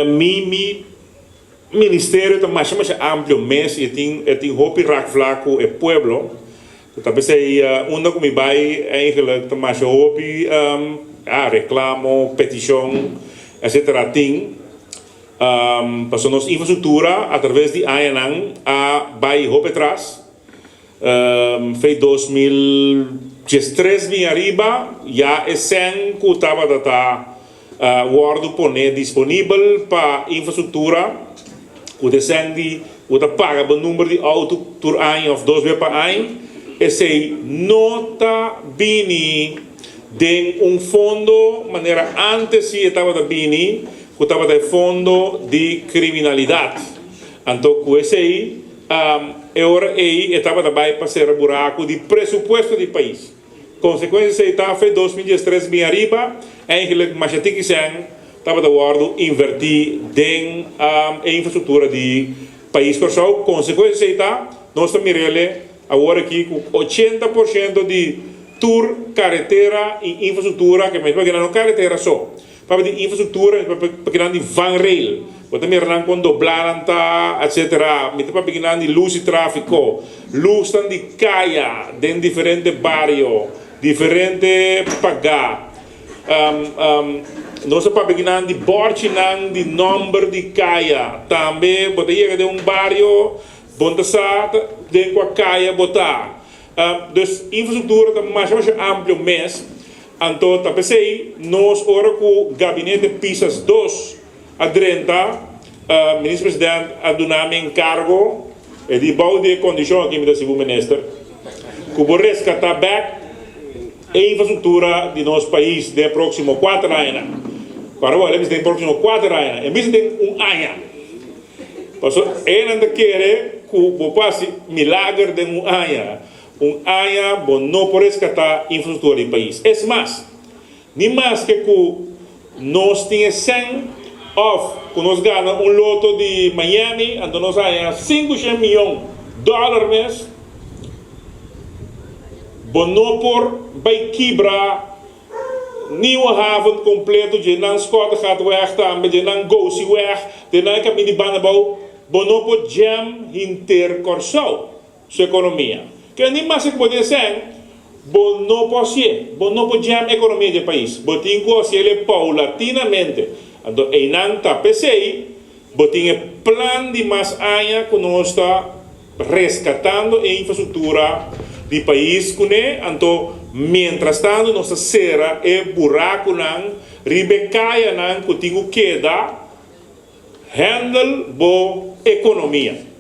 Mi ministerio ta masha masha amplio mes y e tin hopi raakvlak cu e pueblo. Ta pesey unda cu mi bay eigenlijk ta masha hopi reclamo, peticion etcetera tin. Pasobra nos infrastructura a traves di añanan a bay hopi atras. Fe 2013 bin ariba ya e sèn ku tabata ta wòrdu pone disponibel pa infrastruktura ku ta e sèn di ku ta paga bo number di outo tur aña òf dos bes pa aña, esei no ta bini den un fondo manera ántes si e tabata bini ku tabata e fondo di kriminalidat. Anto ku esei E ora ei e tabata bai pa sera buraku di presupuesto di pais. Konsekuensia esei ta fe 2013 bin ariba, eigenlik masha tiki sèn tabata wòrdu invertí den e infrastruktura di pais Kòrsou. Konsekuensia esei ta nos ta mir'ele awor aki ku 80% di tur karetera i infrastruktura, ke mes pa no karetera so, Papia di infrastruktura, mi ta papia kinan di vangrail. Bo ta mira nan kon doblá nan ta, etsetera. Mi ta papia kinan di lus di tráfiko, lusnan di kaya den diferente bario, diferente pagá. Nos ta papia kinan di bòrchinan di nòmber di kaya. Tambe bo ta yega den un bario, bo no ta sa den kua kaya bo ta. Dus infrastruktura ta masha masha amplio mes. Anto ta p'esei nos ora ku Gabinete Pisas dos a drenta, Minister President a duna mi enkargo, e di bou di e kondishon aki mi ta sibu Minister, ku bo reskatá bèk e infrastruktura di nos pais den e próksimo kuater añanan. Para bo, el a bisa den e próksimo kuater añanan, e bisa den un aña. Pasobra enan ta kere ku bo por hasi milager den un aña. Un aña bo no por reskatá infrastruktura di pais. Es mas, ni maske ku nos tin e sèn òf ku nos gana un loto di Miami anto nos haña 500 miyon dòler mes, bo no por bai kibra Nieuwe Haven kompleto, dje nan Schottegatweg tambe, dje nan Gosiweg, dje nan e kaminda di Bandabou, bo no por jam hinter Kòrsou su ekonomia. Ke ni maske ku bo tin esèn, bo no por hasié, bo no por jam ekonomia di e pais. Bo tin ku hasiel paulatinamente. Anto einan ta p'esei bo tin e plan di mas aña ku nos ta Reskatando e infrastruktura di pais kuné, anto mientrastanto nos ta sera e burakunan riba e kayanan ku tin ku keda handle bo ekonomia.